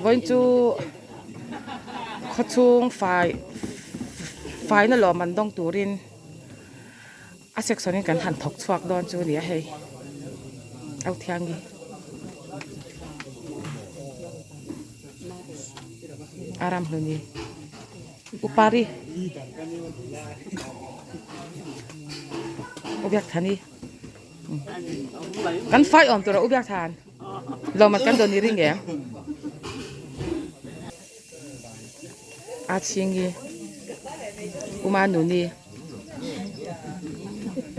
Vawiin chu khawchhung fai faina lawm an dawng turin a section in kan han thawk chhuak dawn chu a ni a hei au thiangi a ram hlun i upari u biak thani kan fai awm tur a u biak than lawm kan dawn i ring em a chhingi uma nuni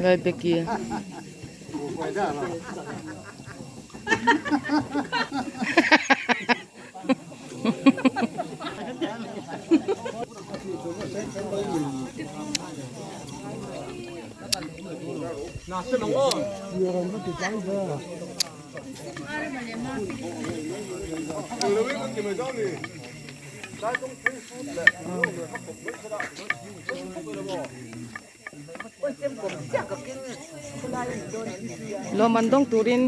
Lalbeki Lawmman dawng turin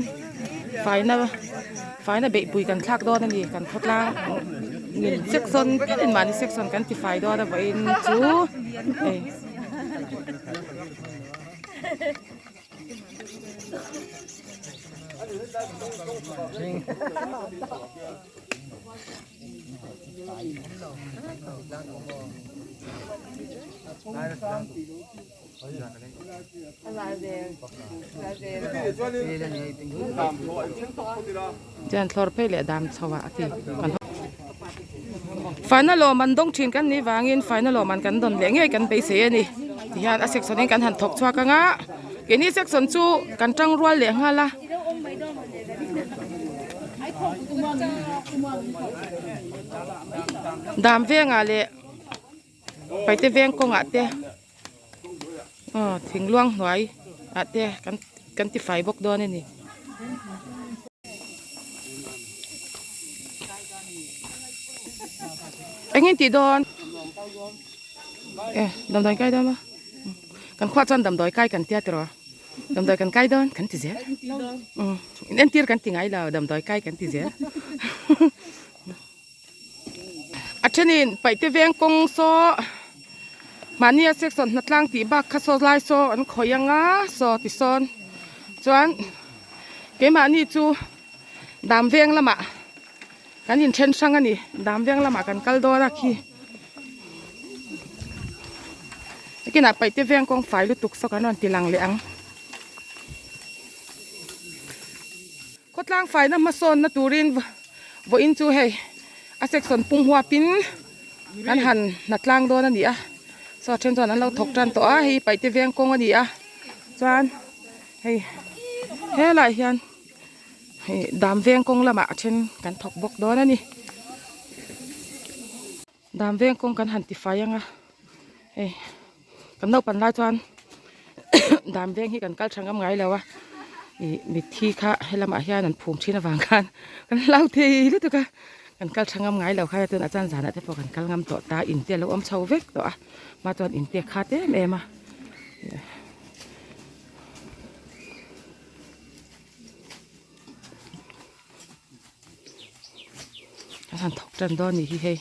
faina faina beihpui kan thlak dawn a ni kan khawtlang ngil section tin mahni section kan ti fai dawn a vawiin chu hei. Chuan thlawr phei leh dam chho ah a ti faina lawm an dawng thin kan nih vangin faina lawm an kan dawn leh ngei kan beisei a ni tihian a section in kan han thawk chhuak ang a keini section chu kan tang rual leh nghal a. Dam vengah leh paite veng kawngah te aw thing luang hnuai ah te kan kan ti fai bawk dawn a ni. Engin tih dawn? E damdawi kai dawn maw? Kan khuah chuan damdawi kai kan tia tiraw? Damdawi kan kai dawn kan ti zel. Umm in entir kan ti ngai lo damdawi kai kan ti zel. A thenin paihte veng kawng saw mahnia section hnatlang tih bak kha saw lai saw an khawih anga saw ti sawn chuan keimahni chu dam veng lamah kan inthen hrang a ni dam veng lamah kan kal dawn a khi nakinah paihte veng kawng fai lutuk saw kan rawn ti lang leh ang. Khawtlang faina hmasawnna turin vawiin chu hei a section pung huapin an han hna tlang dawn a ni a saw a then chuan an lo thawk tan tawh a hei paihte veng kawng a ni a chuan hei helaiah hian hei dam veng kawng lamah a then kan thawk bawk dawn a ni. Dam veng kawng kan han ti fai ang a hei kan naupan lai chuan dam veng hi kan kal tha ngam ngai lo a ih mitthi kha helamah hian an phum thin avang khan kan hlau thei lutuk a kan kal tha ngam ngai lo kha tunah chuan zanah te pawh kan kal ngam tawh ta in te a lo awm chho vek tawh a hma chuan in te khat em em a. A han thawk tan dawn nih hi hei.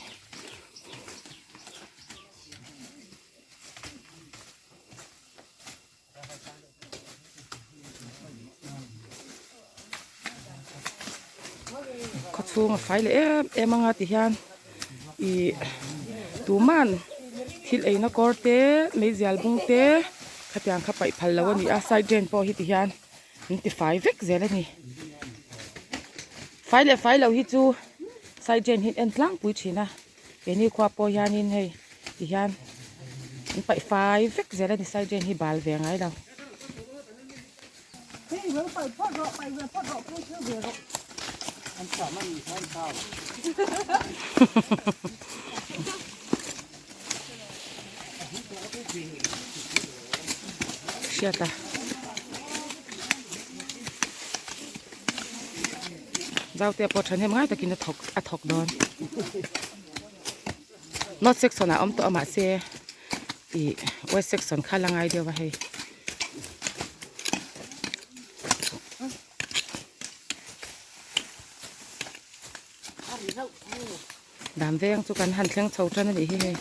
Khawchhung a fai leh em em anga ti hian ih tuman thil eina kawr te meizial bung te khatiang kha paih phal lo a ni a side drain pawh hi ti hian. An ti fai vek zel a ni. Fai leh fai lo hi chu side drain hi en tlangpui thin a keini khua pawh hianin hei ti hian an paih fai vek zel a ni side drain hi bal ve ngai lo. Hriat a Zaute pawh thahnem ngai takin a thawk a thawk dawn North section ah a awm tawh a mahse ih west section kha la ngai deuh a hei. Dan veng chu kan han thleng chho tan a nih hi hei.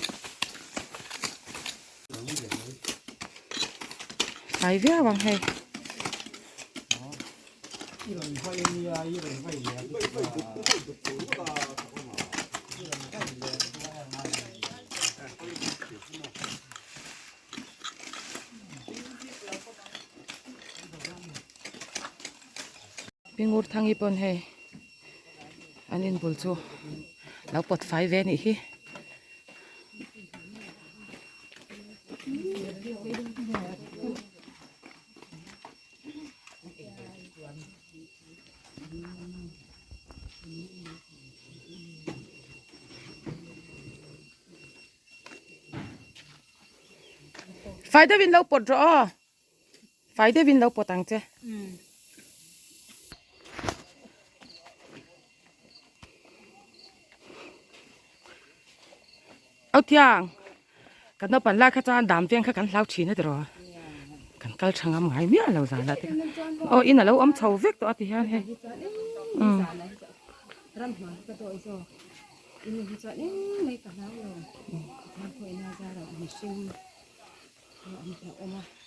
Fai viau ang hei. Pingur thangi pawn hei an inbul chu lo pawt fai ve a nih hi. Fai deuhin lo pawt rawh aw fai deuhin lo pawt ang che. Au thiang kan naupang lai kha chuan dam veng kha kan hlau thin a tiraw kan kal tha ngam ngai miah lo zan ah te aw in a lo awm chho vek tawh a ti hian hei umm.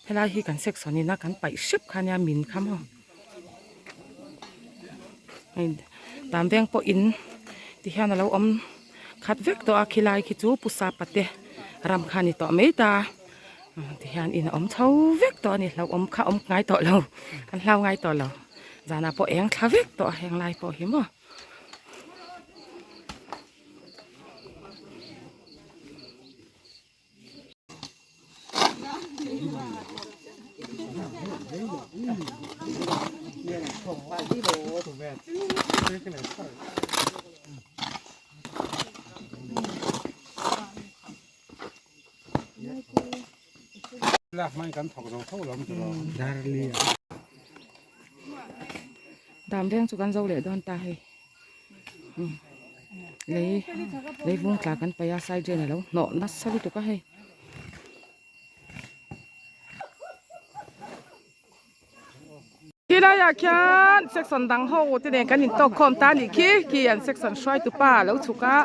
Helai hi kan section in a kan paih hrep kha nia min kha maw hei dan veng pawh in ti hian alo awm khat vek tawh a khilai khi chu pu sapa te ram kha ani tawh mai ta ti hian in a awm chho vek tawh a ni hlauhawm kha a awm ngai tawh lo kan hlau ngai tawh lo zanah pawh eng thla vek tawh a heng lai pawh hi maw. Dam veng chu kan zo leh dawn ta hei. Lei lei vung tla kan paih a side drain alo hnawh nasa lutuk a hei. Khilaiah khian section dang ho te nen kan intawk khawm ta anih khi khi an section hruaitu pa alo chhuk a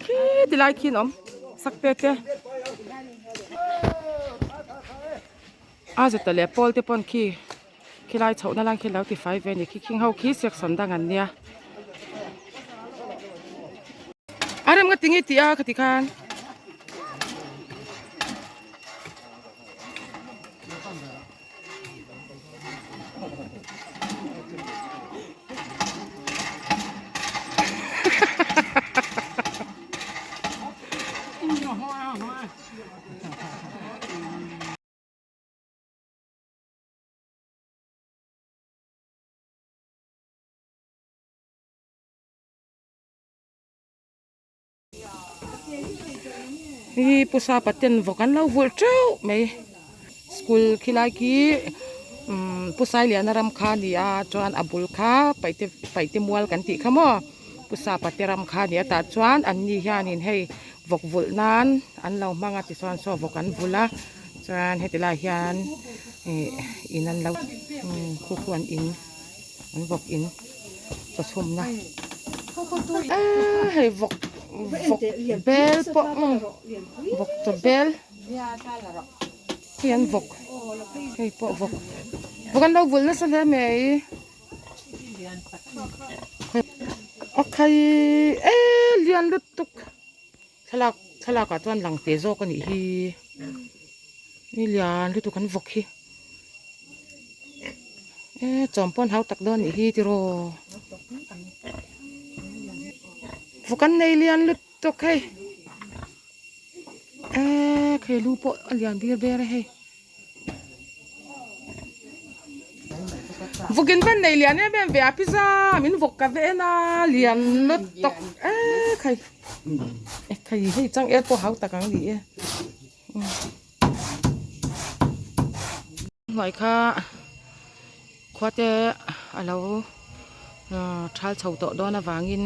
khi tilai khi an awm sak te te a zeta leh pawl te pawn khi. Khilai chhohna lai khi lo ti fai ve a ni khi khing ho khi section dang an nia. A rem ka ti nge tih a ka ti khan. Hi pusa paten vawk an lo vulh teuh mai school khilai khi umm pu sailiana ram kha a ni a chuan a bul kha paihte paihte mual kan tih kha maw pusa pate ram kha a ni a tah chuan an ni hianin hei vawk vulh nan an lo hmang a tichuan saw vawk an vulh a chuan heti lai hian ih in an lo umm khu khu an in an vawk in chaw chhumna eee hei vawk vawk bel pawh umm vawk chaw bel hei an vawk hei pawh vawk vawk an lo vulh nasa hle mai. A khai eee lian lutuk thlalak thlalak ah chuan lang te zawk a nih hi ni lian lutuk an vawk hi eee chawm pawn hau tak dawn a nih hi tiraw vawk an nei lian lutuk hei eee khai lu pawh a lian bir ber a hei. Vawkin van nei lian em em ve a pizza min vawk ka ve en a lian lutuk e khai e khai hei chang el pawh hau tak ang ni e hnuai kha khua te a lo thal chho tawh dawn avangin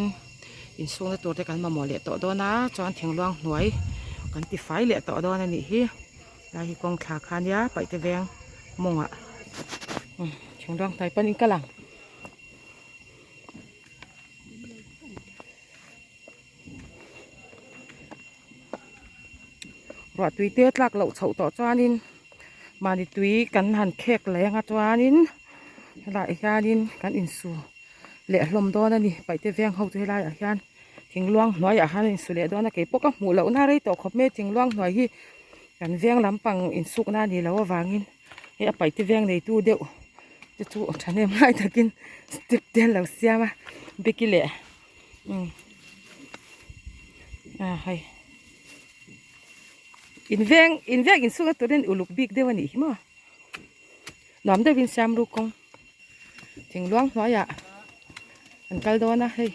insukna tur te kan mamawh leh tawh dawn a chuan thingluang hnuai kan ti fai leh tawh dawn a nih hi. Lai hi kawng thla kha ania paihte veng mawngah thingluang hnai panin kal ang. Ruah tui te tlak loh chhoh tawh chuanin mahni tui kan han khek leh anga chuanin helaiah hianin kan insu leh hlawm dawn a ni paihte veng ho chu helaiah hian thingluang hnuaiah hian a insu leh dawn a keipawh ka hmuh lohna rei tawh khawp mai thingluang hnuai hi kan veng lampang insukna a nih loh avangin hei a paihte veng neitu deuh te chu thahnem ngai takin step te an lo siam a beki leh umm ah hei in veng in veng insukna turin uluk bik deuh a nih hi maw nuam deuhin siam ru kawng. Thing luang hnuaiah an kal dawn a hei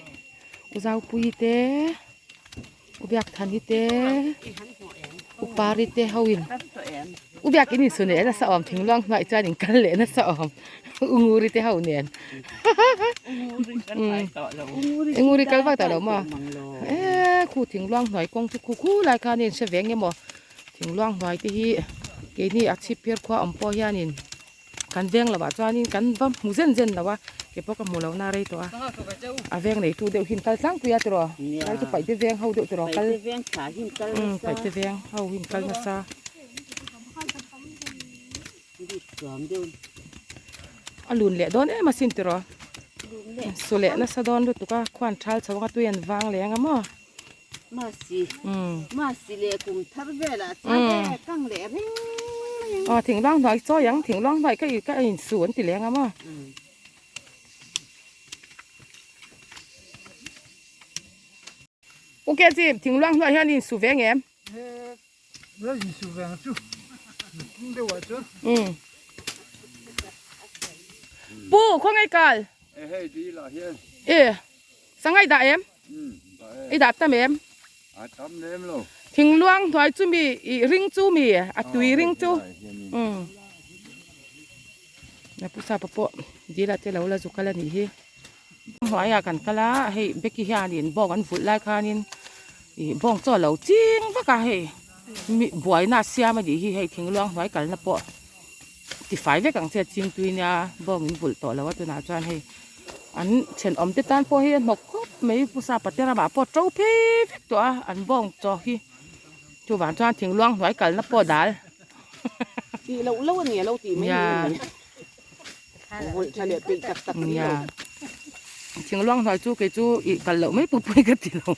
u Zaupuii te u Biakthani te u Pari te ho in u Biak in insu leh nasa awm thing luang hnuaiah chuan in kal leh nasa awm u Nguri te ho nen u Nguri kal vak tawh lo maw eee khu thing luang hnuai kawng chu khu khu lai khan a inhre ve ang emaw thing luang hnuai te hi keini a chhip phir khua awm pawh hianin. Kan veng lovah chuanin kan va hmu zen zen lo a, kei pawh ka hmu lo na rei tawh a, a veng neitu deuh hi an kal tlangpui a tiraw, kal chu paihte veng ho deuh tiraw kal umm paihte veng ho hi an kal nasa. A lun leh dawn em asin tiraw, su leh nasa dawn lutuk a, khuan thal chho anga tui an vang leh anga maw. Masi masi leh kum thar velah chuan e kang leh reng mai ang. Aw thing luang hnuai chawi ang thing luang hnuai ka ka insu an ti leng a maw. U Ke chi thing luang hnuai hian insu ve ngem? He insu ve ang chu king deuh ah chuan. Pu khawngaih kal. E hei dil ah hian. E sangai dah em? I dah tam em? A tam lem lo. Thingluang hnuai chu mi i ring chu mi a tui ring chu. Umm. Na pu sapa pawh dil ah te lo la zu kal a nih hi. Hnuai ah kan kal a hei Becky hianin bawng an vulh lai khanin ih bawng chu a lo ching vak a hei mi buaina a siam a nih hi hei thingluang hnuai kalna pawh tifai vek ang che a ching tui nia bawng in vulh tawh lo a tunah chuan hei. An thenawm te tan pawh hi a hnawk khawp mai pu sapa te ramah pawh to phei vek tawh a an bawng chaw hi chuvang chuan thing luang hnuai kalna pawh dal tih loh loh a ni alo tih mai mai a ni vawlh tha leh peih tak tak ni lo thing luang hnuai chu kei chu ih kal loh mai pawh pawi ka ti lo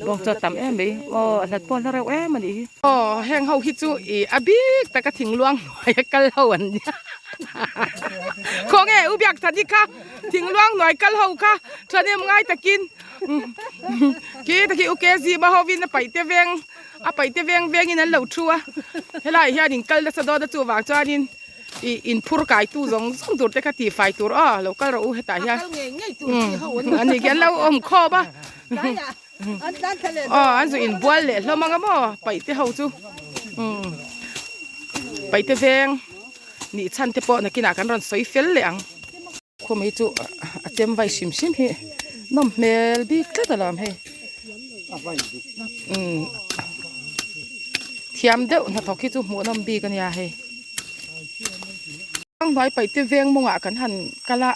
bawng chaw tam em mai aw a hlat pawh a hla reuh em a nih hi aw heng ho hi chu ih a bik taka thing luang hnuai a kal ho an nia khawnge u biak that hi kha thing luang hnuai kal ho kha thahnem ngai takin khi takhi u ke zima hovin a paih te veng a paih te veng vengin an lo thu a helaiah hian in kal nasa dawn a chuvang chuanin Ih in phur kai tu zawng zawng tur te kha tih fai tur aw lo kal rawh u hetah hian umm ani khi an lo awm khawp a aw an zu in bual leh hlawm anga maw paih te ho chu umm paih te veng nih chhan te pawh nakinah kan rawn sawi fel leh ang khum hi chu a chem vai hrim hrim hi nawm hmel bik tlat alawm hei umm thiam deuh hnathawk hi chu hmuh nawm bik ania hei. Hnuai paihte veng mawngah kan han kal a,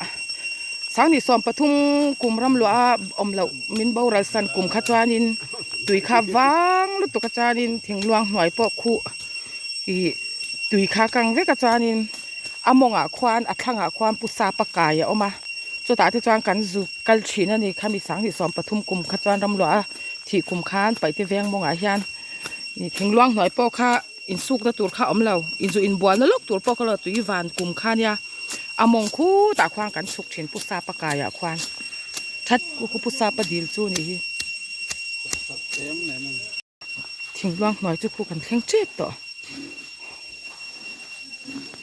Sangni 13 kum ram luah a awm loh min boral san kum kha chuanin tui kha vang lutuk a chuanin thingluang hnuai pawh khuh ih tui kha kang vek a chuanin a mawngah khuan a thlangah khuan pu sapa kai a awm a chutah te chuan kan zu kal thin a ni khami Sangni 13 kum kha chuan ram luah a thih kum khan paihte veng mawngah hian ih thingluang hnuai pawh kha. Insukna tur kha a awm lo, inzu inbualna lawk tur pawh ka lo tui van kum kha nia, a mawng khutah khuan kan chhuk thin Pu Sapa kaiah khuan that ku khu Pu Sapa dil chu nih hi. Thingluang hnuai chu khu kan thleng tep tawh.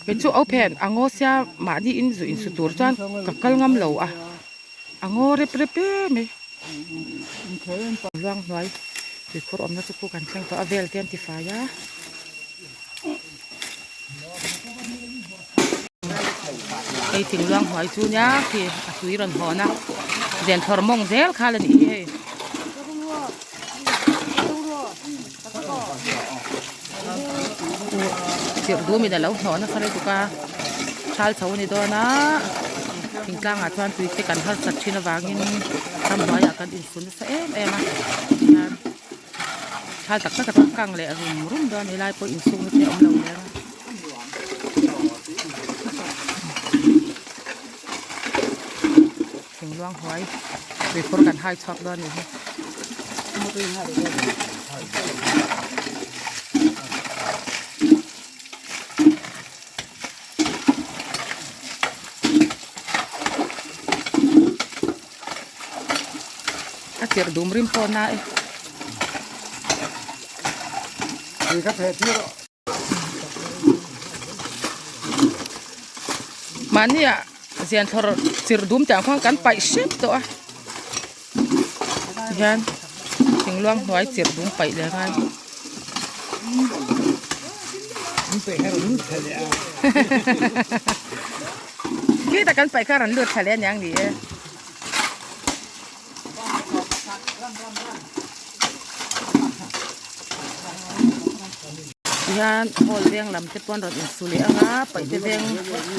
Kei chu open a ngaw sia mahni inzu insu tur chuan ka kal ngam lo a, a ngaw rep rep em mai. Luang hnuai tuikhur awmna chu khu kan thleng tawh a vel te an ti fai a. Hei thing luang hnuai chu nia khi a tui rawn hawn a zen thawr mawng zel kha la nih hi hei. Tirh dumin a lo hnawh nasa lutuk a thal chho a ni dawn a thingtlangah chuan tui te kan harsat thin avangin ramhnuaiah kan insu nasa em em a tihian. Thal tak tak a chuan kang leh rum rum dawn a ni lai pawh insukna te a awm lo leng a. Thingluang huai tuikhur kan hai chhuak dawn a nih hi. A tirh dum rim pawh na e. Mahni ah zian thlawr chirh dum tih ang khuan kan paih hrep tawh a tihian thingluang hnuai chirh dum paih leh ngai. Khitah kan paih kha rawn lut thla leh aniang ni e. Tihian hall veng lam te pawh an rawn insu leh ang a paihte veng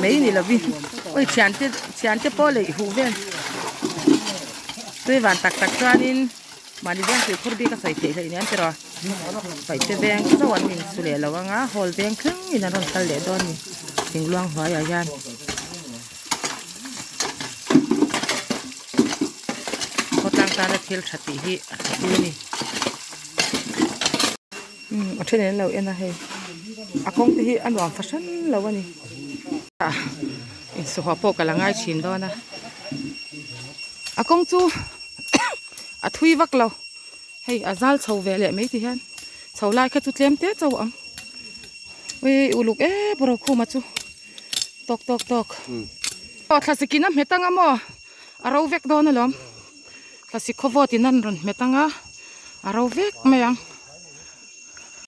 mai ni lovin ui thiante thiante pawh lei huh vel tui van tak tak chuanin mahni veng tuikhur bik a sawi theih hleih nen tiraw paihte veng chauh an insu leh lo ang a hall veng thlengin an rawn kal leh dawn a ni thingluang hnuaiah hian. Khawtlang tana thil tha tih hi a hlu a ni umm a then in an lo en a hei a kawng te hi a nuam fahran lo a ni ah insuhah pawh ka la ngai thin dawn a a kawng chu a thui vak lo hei a zal chho ve leh mai ti hian chho lai kha chu tlem te chauh a awm ui uluk em Rokhuma chu. Tawk tawk tawk. Aw thlasik in a hmet anga maw a ro vek dawn alawm. Thlasik khaw vawt in an rawn hmet anga a ro vek mai ang.